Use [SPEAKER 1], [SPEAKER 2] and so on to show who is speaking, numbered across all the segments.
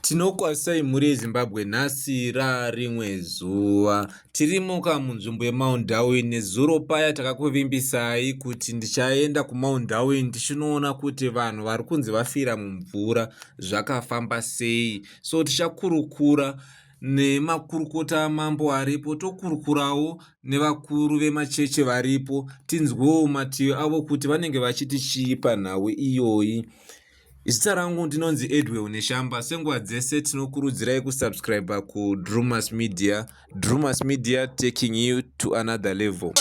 [SPEAKER 1] Tinokwazisai mhuri yeZimbabwe nhasi rarimwe zuva. Tirimo ka munzvimbo yeMount Darwin. Nezuro paya takakuvimbisai kuti ndichaenda kuMount Darwin tichinoona kuti vanhu vari kunzi vafira mumvura zvakafamba sei. So tichakurukura nemakurukota amambo aripo tokurukurawo nevakuru vemacheche varipo tinzwewo mativi avo kuti vanenge vachiti chii panhau iyoyi. Zita rangu ndinonzi Edwell Neshamba. Senguva dzese tinokurudzirai kusubscribe kuDrumas Media. Drumas Media taking you to another level.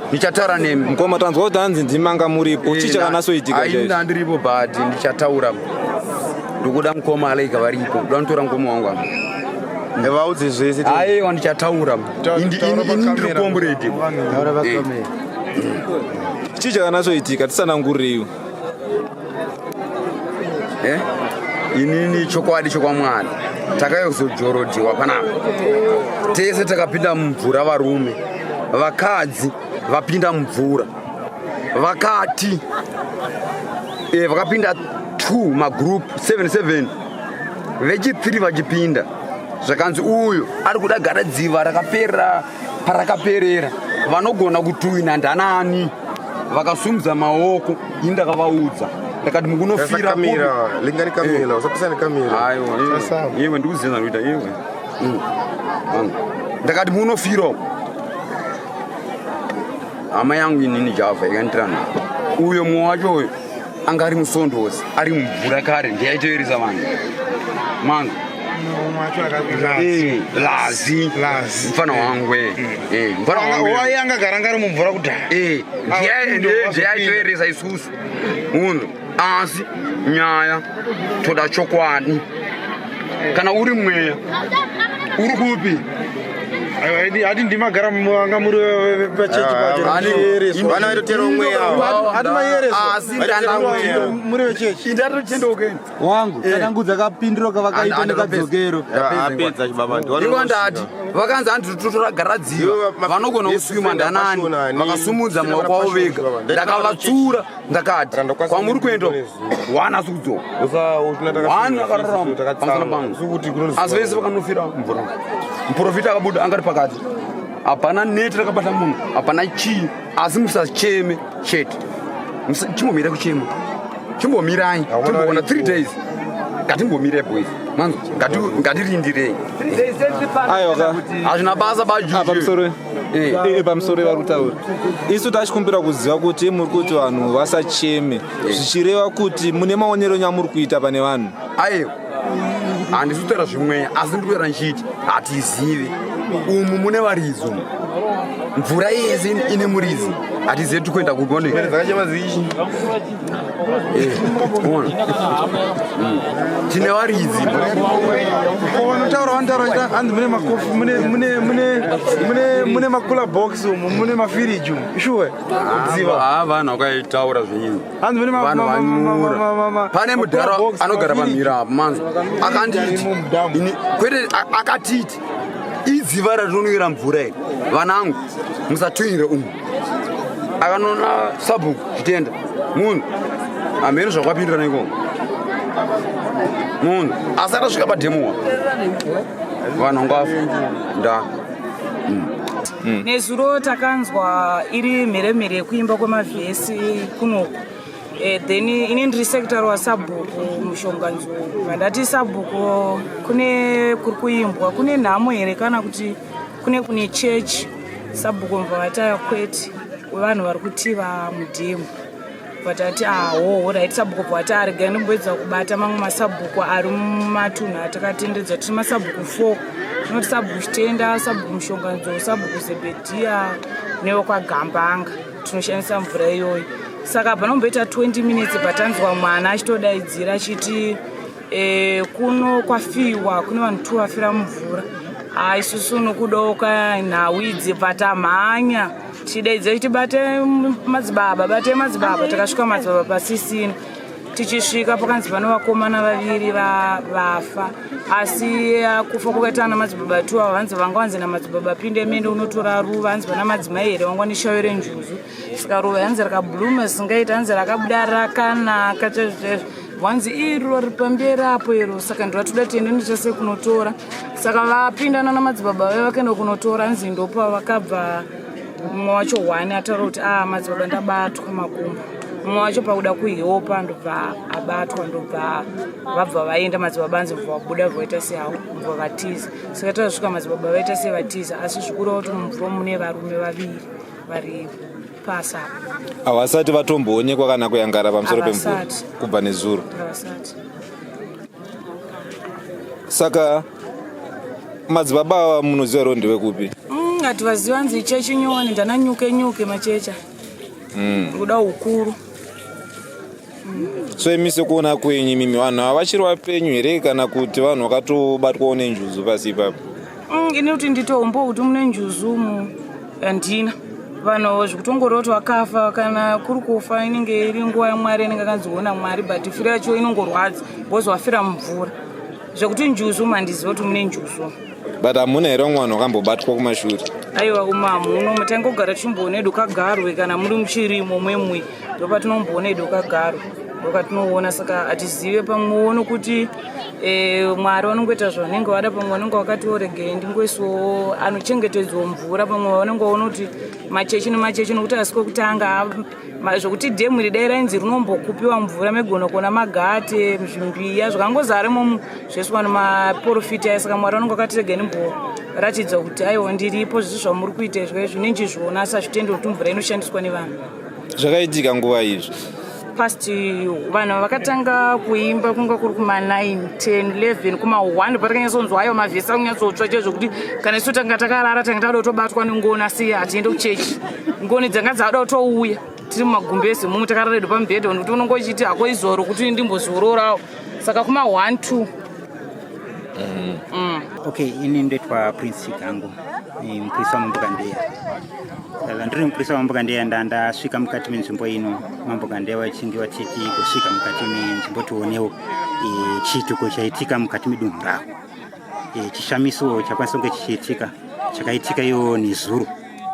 [SPEAKER 2] Ndichataura nemi.
[SPEAKER 1] Mukoma, tanzwa kuti hanzi ndimanga muripo. Chii chakanasoitika
[SPEAKER 2] chaizvo? Ndandiripo, but ndichataura. Ndikuda mukoma Alaika varipo. Ndoda kutora mukoma wangu apa.
[SPEAKER 3] Vaudze zvese.
[SPEAKER 2] Aiwa, ndichataura. Ini ndiri comrade.
[SPEAKER 1] Chii chakanasoitika? Tisanangurireiwo.
[SPEAKER 2] Eh? Inini chokwadi chokwamwari, takauya kuzojorodhiwa panapa. Tese takapinda mumvura, varume, vakadzi vapinda mumvura, vakati vakapinda 2 magroup 77, vechi3 vachipinda, zvakanzi uyu ari kuda gara dziva rakaperera parakaperera, vanogona kutuina ndanani. Vakasumudza maoko. Ini ndakavaudza, ndakati mukunofira.
[SPEAKER 3] Kamera, lingani kamera, usapisa nekamera.
[SPEAKER 2] Aiwa, iwe ndikuziva zvanoita iwe. Ndakati munofira uko. Hama yangu inini Java ikandirana uyo, mumwe wacho uyo anga ari musondosi, ari mumvura kare, ndiyaitoeresa vanhu manga. Lazi mufana wangu, mufana wangu.
[SPEAKER 3] Wai angagara anga ari mumvura kudhaya.
[SPEAKER 2] Ndiyaitoeresa isusu munhu, asi nyaya toda chokwadi. Kana uri mweya, uri kupi?
[SPEAKER 3] Hati ndimagara anga muri pachechi pacho.
[SPEAKER 4] Vana vaitotera mweya.
[SPEAKER 3] Hati mayereswa.
[SPEAKER 2] Asi ndanda
[SPEAKER 3] muri vechechi.
[SPEAKER 2] Indatochendokeni.
[SPEAKER 5] Wangu, tsanangudza kapindiro kavakaita nekadzokero.
[SPEAKER 4] Apedza chibaba.
[SPEAKER 2] Ivo ndati vakanzi handitotora garadziva, vanogona kuswima ndanani. Vakasumudza maoko avo vega. Ndakavatsura, ndakati kwamuri kuenda, one asi kudzoka, one akararama pamusana pangu, asi vese vakanofira mvura. Muprofita akabuda angari pakati, hapana neti rakabata munhu, hapana chii, asi musacheme chete. Chimbomira kuchema, chimbomirai, timboona 3 days. Ngatimbomirei boys, manzo ngatirindirei.
[SPEAKER 1] Aiwa ka.
[SPEAKER 2] Hazvina basa.
[SPEAKER 1] Ah, pamusoro. Pamusoro vari kutaura, isu tachikumbira kuziva kuti muri kuti vanhu vasacheme, zvichireva kuti mune maonero nyamuri kuita pane vanhu?
[SPEAKER 2] Aiwa, handisi kutaura zvimweya, asi ndikutaura ndichiti hatizivi umu mune varidzi umu. Mvura yese ine muridzi, hatizivi tiri kuenda kugone.
[SPEAKER 3] Dzakachema dzichi.
[SPEAKER 2] Tine varidzi.
[SPEAKER 3] Vanotaura, vanotaura vachita hanzi mune makofi, mune mune mune mune mune macooler box umu, mune mafiriji umu, ishuwe dziva.
[SPEAKER 2] Ha, vanhu vakaitaura zvenyini.
[SPEAKER 3] Hanzi mune
[SPEAKER 2] Vanhu vanyura. Pane mudhara anogara pamhira apo, manzo akanditi ini kwete, akatiti idziva ratinonwira mvura iri, vanangu musatwinire umu. Akanona sabhuku chitenda munhu hamheno zvakwapindirana ikoko, munhu asi atasvika padhemuwa vanhu vangafa nda.
[SPEAKER 6] Nezuro takanzwa iri mheremhere yekuimba kwemavhesi kunoku. Eh, then ini ndiri secretary wasabhuku mushonganzou vandati sabhuku kune kuri kuimbwa kune nhamo here kana kuti kune kune chechi sabhuku mva vataya kwete vanhu vari kutiva mudhemu vatati ahoho ah, right sabhuku bva vati aregai ndimboedza kubata mamwe masabhuku ari mumatunhu atakatenderedza tiri masabhuku four tinoti sabhuku chitenda sabhuku mushonganzou sabhuku zebhedhiya newekwagambanga tinoshandisa mvura iyoyo saka panomboita 20 minutes patanzwa mwana achitodaidzira achiti e, kuno kwafiwa kune vanhu two vafira mumvura ah, isusu nokudoka nhau idzi bva tamhanya tichidaidzira chiti bate madzibaba bate madzibaba takasvika madzibaba pasisina tichisvika pakanzi pane vakomana vaviri vafa asi eh, kufa kwakaita ana madzibaba tu ava vanzi vanga vanzi namadzibaba pinde mende unotora ruva hanzi vana madzimai here vanga neshayo renjuzu saka ruva hanzi rakabluma singaita hanzi rakabuda rakanaka chaizvo chaizvo vanzi iro riri pamberi apo iro saka ndovatoda tiende ndichase kunotora saka vapindana namadzibaba vaya vakaenda kunotora hanzi ndopa vakabva mumwe wacho one ataura kuti a ah, madzibaba ndabatwa makumbo mumwe wacho pakuda kuhiwopa ndobva abatwa ndobva vabva vaenda madzibaba anzi bva vabuda vaita sehawo bva vatiza saka tazosvika madzibaba vaita sevatiza asi zvikureva kuti mumvura mune varume vaviri vari pasi apa
[SPEAKER 1] havasati vatomboonekwa kana kuyangara pamusoro pemvura kubva nezuro saka madzibaba ava munoziva ro ndevekupi
[SPEAKER 6] mm, hativaziva hanzi chechi nyowani ndana nyuke nyuke machecha mm. kuda ukuru
[SPEAKER 1] so imi sekuona kwenyu imimi vanhu ava vachiri vapenyu here kana kuti vanhu vakatobatwawo nenjuzu pasi ipapo
[SPEAKER 6] mm, ini kuti nditombo kuti mune njuzu mu handina vanhu zvekutongoreva kuti vakafa kana kuri kufa inenge iri nguva yamwari inenge akanziona mwari but firo yacho inongorwadza because wafira mumvura zvekuti njuzu mandiziva kuti mune njuzu
[SPEAKER 1] but hamuna here vamwe vanhu vakambobatwa kumashure
[SPEAKER 6] aiwa umu hamuno mutangogara tichimboona edu kagarwe kana muri muchirimo mwemwe ndopatinomboona edu kagarwe ndokatinoona saka hatizive pamwe uone kuti eh, mwari vanongoita zvavanenge vada pamwe vanenge vakatiwo regei ndingoisiwo anochengetedzwa mvura pamwe vanenge vaona kuti machechi nemachechi nokuti asi kwekutanga zvekuti dhemu iri dai rainzi rinombokupiwa mvura megona kuona magate zvimbiya zvakangozara imomo zvaiswa nemaporofita aya saka mwari vanenge vakati regai ndimboratidza kuti aiwa ndiripo zvisi zvamuri kuita izvo izvi nenjizviona asi hazvitende kuti mvura inoshandiswa nevanhu
[SPEAKER 1] zvakaitika nguva izvi
[SPEAKER 6] past vanhu vakatanga kuimba kunga kuri kuma 9 10 11 kuma 1 patakanyatsoonzwa ayo mavhesi akunyatsotsva chaizvo kuti kana isu tanga takarara tanga tada kutobatwa nengoni asi hatiende kuchechi ngoni dzanga dzada kutouya tiri mumagumbezi mumwe takarara edu pamubhedha nekuti unonge uchiti hako izoro kuti ndimbozororawo saka kuma 1 2
[SPEAKER 7] mm. mm. okay ini ndoitwa prince chigango mupurisa wamambokandeya saka ndiri mupurisa wamambokandeya ndandasvika mukati menzvimbo ino mambokandeya vachinge vachiti gosvika mukati menzvimbo tionewo e, chiitiko chaitika mukati medunhu ravo e, chishamiso chakwanisa kunge chichiitika chakaitika iyo nezuro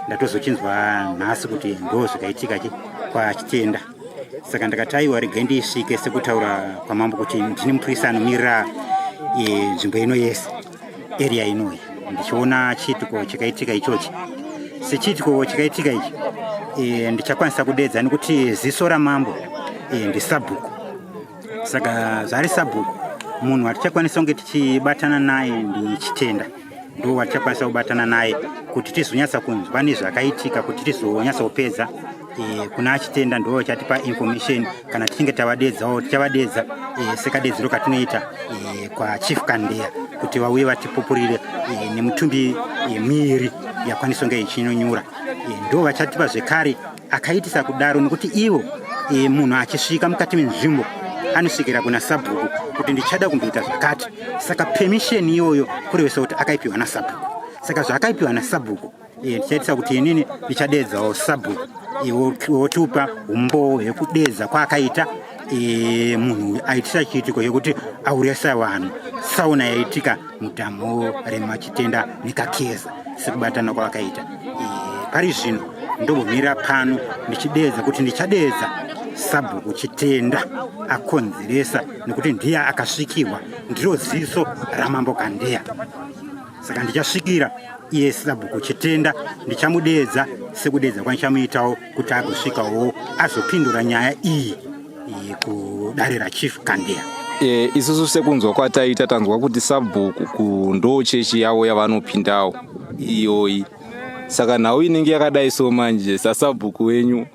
[SPEAKER 7] ndatozochinzwa nhasi kuti ndo zvikaitika kwachitenda saka ndakati aiwa regai ndisvike sekutaura kwamambo kuti ndini mupurisa anomirira e, nzvimbo ino yese area inoyi ndichiona chiitiko chakaitika ichochi sechiitiko chakaitika ichi e, ndichakwanisa kudeedza nekuti ziso ramambo e, ndisabhuku saka zvari sabhuku munhu watichakwanisa kunge tichibatana naye ndichitenda ndo watichakwanisa kubatana naye kuti tizonyatsa kunzwa nezvakaitika kuti tizonyatsa kupedza e, kuna achitenda ndo chatipa information kana tichinge tavadedzawo tichavadedza e, sekadedzero katinoita e, kwachief kandeya kuti vauye vatipupurire e, nemutumbi e, miiri yakwanisa kunge ichinonyura e, ndo vachatipa zvekare akaitisa kudaro nekuti ivo e, munhu achisvika mukati menzvimbo anosvikira kuna sabhuku kuti ndichada kumboita zvakati saka permission iyoyo kurevesa kuti akaipiwa nasabhuku saka zvaakaipiwa nasabhuku e, ndichaitisa kuti inini ndichadeedzawo sabhuku e, wotiupa umbowo hwekudeedza kwaakaita e, munhu aitisa chiitiko chekuti auresa vanhu sauna yaitika mudhamu remachitenda nekakeza sekubatana kwavakaita e, pari zvino ndombomira pano ndichideedza kuti ndichadeedza sabhuku chitenda akonzeresa nekuti ndiye akasvikirwa ndiro ziso ramambo kandeya saka ndichasvikira iye sabhuku chitenda ndichamudeedza sekudeedza kwandichamuitawo kuti agosvikawo azopindura nyaya iyi kudare raChief Kandeya.
[SPEAKER 8] E, isusu sekunzwa kwataita tanzwa kuti sabhuku ndo chechi yavo yavanopindawo iyoyi, saka nhau inenge yakadai so manje sasabhuku wenyu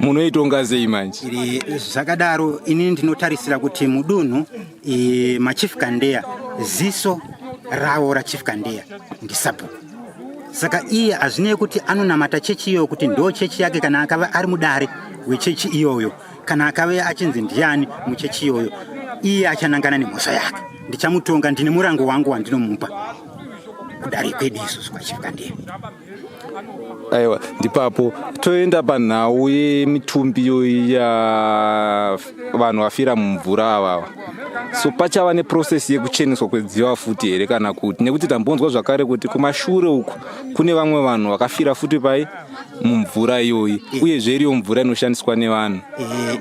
[SPEAKER 8] munoitonga sei manje?
[SPEAKER 7] Iri zvakadaro, inini ndinotarisira kuti mudunhu maChief Kandeya, ziso ravo raChief Kandeya ndisabhuku. Saka iye hazvinei kuti anonamata chechi iyoyo, kuti ndo chechi yake, kana akava ari mudare wechechi iyoyo, kana akave achinzi ndiani muchechi iyoyo, iye achanangana nemhosva yake. Ndichamutonga, ndine murango wangu wandinomupa kudare kwedu isusu kwaChief Kandeya.
[SPEAKER 8] Aiwa, ndipapo toenda panhau yemitumbi iyoyi ya vanhu vafira mumvura avava. So pachava neprocess yekucheneswa kwedziva futi here, kana kuti nekuti tambonzwa zvakare kuti kumashure uku kune vamwe vanhu vakafira futi pai mumvura iyoyi, uyezve iriyo mvura inoshandiswa nevanhu?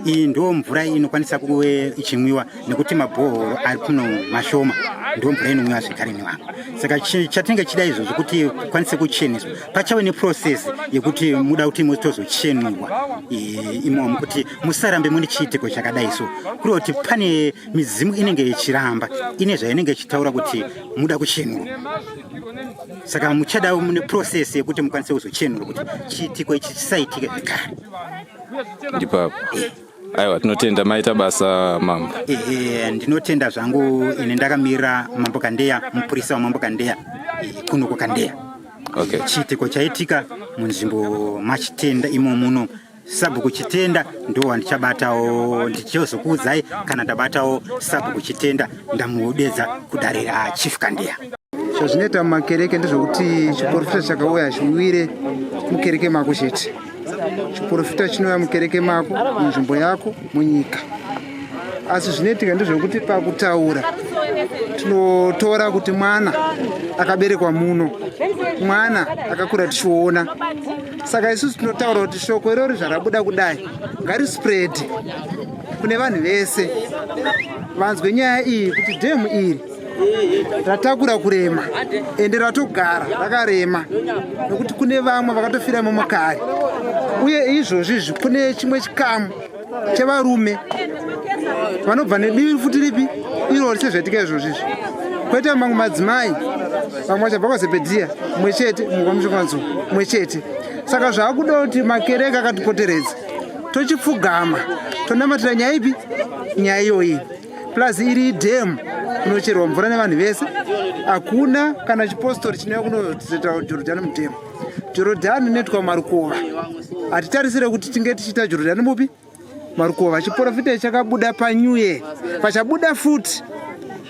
[SPEAKER 7] Iyi ndo mvura inokwanisa kuve ichimwiwa nekuti mabhohoro ari kuno mashoma. Ndo mvura inomwiwa zvekare nevanhu. Saka chatinenge chida izvozvo kuti kukwanise kucheneswa, pachave neprocess yekuti muda kuti mutozochenurwa imomo kuti musarambe mune chiitiko chakadai. So kureva kuti pane midzimu inenge ichiramba ine zvainenge ichitaura kuti muda kuchenurwa. Saka muchada mune process yekuti mukwanise kuzochenurwa kuti chiitiko ichi chisaitike zvekare.
[SPEAKER 8] Ndipapo. Aiwa, tinotenda, maita basa mambo.
[SPEAKER 7] Ehe, ndinotenda zvangu. Ine ndakamirira Mambo Kandeya, mupurisa waMambo Kandeya kuno kwaKandeya. Chiitiko chaitika munzvimbo maChitenda imo muno, Sabhuku Chitenda ndo wandichabatawo. Ndichizokuudzai kana ndabatawo Sabhuku Chitenda, ndamudedza kudare raChief Kandeya.
[SPEAKER 3] Zvazvinoita mumakereke ndezvekuti chiprofita chakauya hachiwire mukereke mako chete. Chiprofita chinouya mukereke mako, munzvimbo yako, munyika. Asi zvinoitika ndezvekuti pakutaura tinotora kuti mwana akaberekwa muno, mwana akakura tichiona. Saka isusu tinotaura kuti shoko irori zvarabuda kudai ngarispread kune vanhu vese vanzwe nyaya iyi, kuti dhemu iri ratakura kurema ende ratogara rakarema, nokuti kune vamwe vakatofira imomo kare. Uye izvozvi izvi kune chimwe chikamu chevarume vanobva nedivi futi ripi irori sezvaitika izvozvi izvi, kwoita mamwe madzimai, vamwe vachabva kwaZebhedhiya mumwe chete, mumwe kwaMushonganzo mumwe chete. Saka zvaakuda kuti makereke akatipoteredza tochipfugama tonamatira nyaya ipi, nyaya iyoyi. Plus iri idhemu kunocherwa mvura nevanhu vese. Hakuna kana chipostori chinouya kunoita Jorodhani mudhemu. Jorodhani inoitwa marukova. Hatitarisire kuti tinge tichiita Jorodhani mupi marukova. Chiprofita chakabuda panew year, pachabuda futi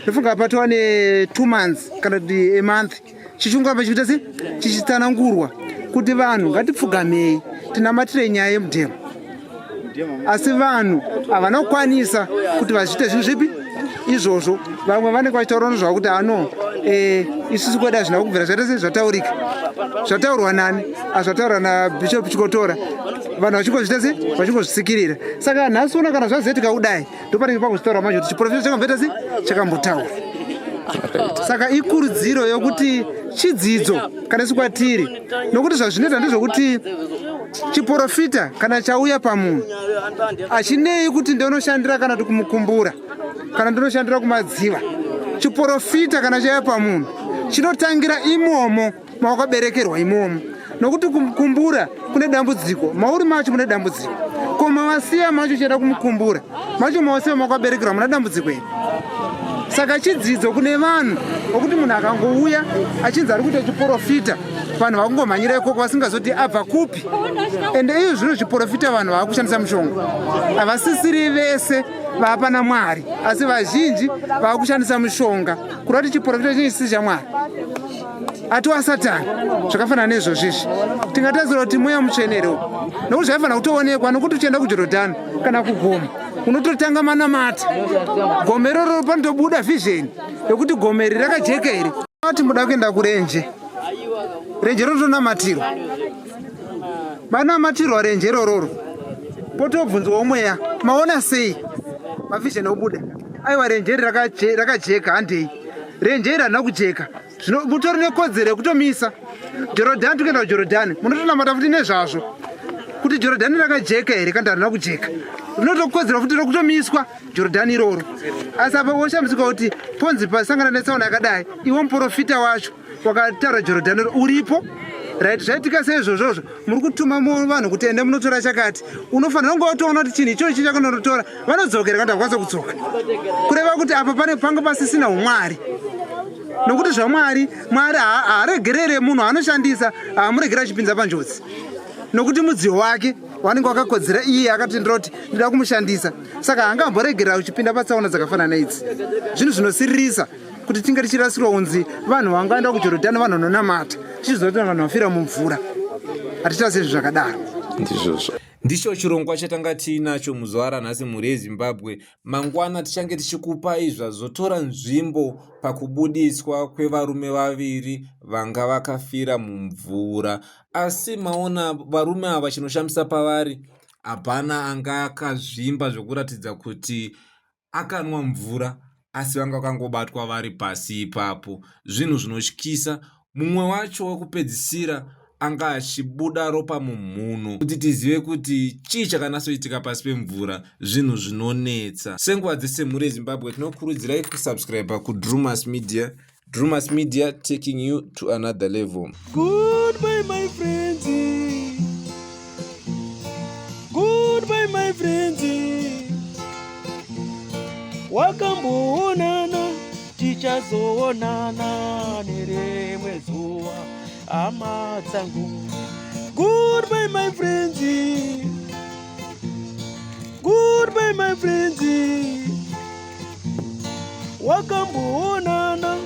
[SPEAKER 3] ndofunga patova ne2 months kana kuti a month, chichingoramba chichiita se chichitsanangurwa kuti vanhu ngatipfugamei tinamatire nyaya yemudhemu. Asi vanhu havana kukwanisa kuti vazviite zvinhu zvipi izvozvo. Vamwe vanenge vachitaura nezvavo kuti ano isusu kwedu hazvina kubvira zvaita sei, zvataurika, zvataurwa nani, azvataurwa naBishop Chikotora, vanhu vachingozviita sei, vachingozvitsikirira. Saka nhasi ona kana zvazoitika kudai, ndopanenge pakuzvitaura manje kuti chiprofita chakamboita sei, chakambotaura. Saka ikurudziro yokuti chidzidzo kana isu kwatiri, nokuti zvazvinoita ndezvokuti chiprofita kana chauya pamunhu hachinei kuti ndonoshandira kana kuti kumukumbura kana ndonoshandira kumadziva. Chiprofita kana chauya pamunhu chinotangira imomo mawakaberekerwa imomo, nokuti kumukumbura kune dambudziko mauri macho, mune dambudziko. Ko mawasiya macho chienda kumukumbura macho, mawasiya mawakaberekerwa muna dambudziko here? Saka chidzidzo kune vanhu okuti munhu akangouya achinzi ari kuita chiprofita, vanhu vakungomhanyira ikoko vasingazoti abva kupi. Ende izvo zvino zviprofita, vanhu vaakushandisa mushonga. Havasisiri vese vaapana Mwari, asi vazhinji vaakushandisa mushonga, kureva kuti chiprofita chinenge chisiri chaMwari, atiwa Satani. Zvakafanana neizvozvizvi, tingatarisira kuti mweya mutsvene here, nokuti zvaifanira kutoonekwa nokuti uchienda kuJorodhani kana kugomo unototanga manamata gomo iroro, panotobuda vision yekuti gomo iri rakajeka here. Ati muda kuenda kurenje, renje rotonamatirwa, manamatirwa renje irororo, potobvunzwawo mweya, maona sei, mavision obuda, aiwa renje iri rakajeka, handei, renje iri harina kujeka. Zvino mutori nekodzero yekutomisa Jorodhani. Tikuenda kuJorodhani, munotonamata futi nezvazvo kuti Jorodhani rakajeka here kana harina kujeka. Rinotokodzera futi rokutomiswa Jorodhani iroro. Asi apa woshamisika kuti ponzi pasangana netsaona yakadai, iwe muprofita wacho wakataura Jorodhani uripo, right? Zvaitika seizvozvozvo, muri kutuma vanhu kuti ende munotora chakati, unofanira kunge watoona kuti chinhu ichochi chakanonotora, vanodzokera kana vakwanisa kudzoka. Kureva kuti apa pane panga pasisina umwari, nokuti zvamwari, Mwari haaregerere munhu anoshandisa, haamuregera achipinza panjodzi, nokuti mudziyo wake wanenge wakakodzera iye akatendera kuti ndida kumushandisa, saka haangamboregerera uchipinda patsaona dzakafanana idzi. Zvinhu zvinosiririsa kuti tinge tichirasirwa kunzi vanhu vangaenda kuJorodhani, vanhu vanonamata, tichizoti vanhu vafira mumvura. Hatichita sezvo zvakadaro.
[SPEAKER 8] Ndizvozvo.
[SPEAKER 1] Ndicho chirongwa chatanga tiinacho muzuva ranhasi, mhuri yeZimbabwe. Mangwana tichange tichikupai zvazotora nzvimbo pakubudiswa kwevarume vaviri vanga vakafira mumvura. Asi maona varume ava, chinoshamisa pavari hapana anga akazvimba zvekuratidza kuti akanwa mvura, asi vanga vakangobatwa vari pasi ipapo. Zvinhu zvinotyisa. Mumwe wacho wekupedzisira anga achibuda ropa mumhuno. Kuti tizive kuti chii chakanatsoitika pasi pemvura, zvinhu zvinonetsa. Senguva dzese, mhuri yeZimbabwe, tinokurudzirai kusubscribe kuDrumas Media. Drumas Media, taking you to another level.
[SPEAKER 9] Goodbye my friends. Goodbye my friends. Wakamboonana, tichazoonana nerimwe zuva, hama dzangu. Goodbye my friends. Goodbye my friends. Wakamboonana,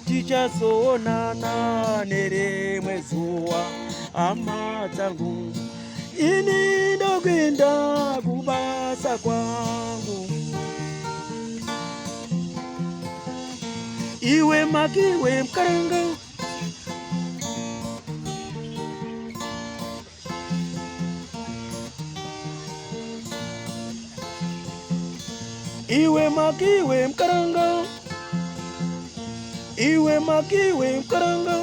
[SPEAKER 9] tichazoonana nerimwe zuva, hama dzangu. Ini ndokuenda kubasa kwangu. Iwe makiwe mkaranga. Iwe makiwe mkaranga. Iwe makiwe mkaranga.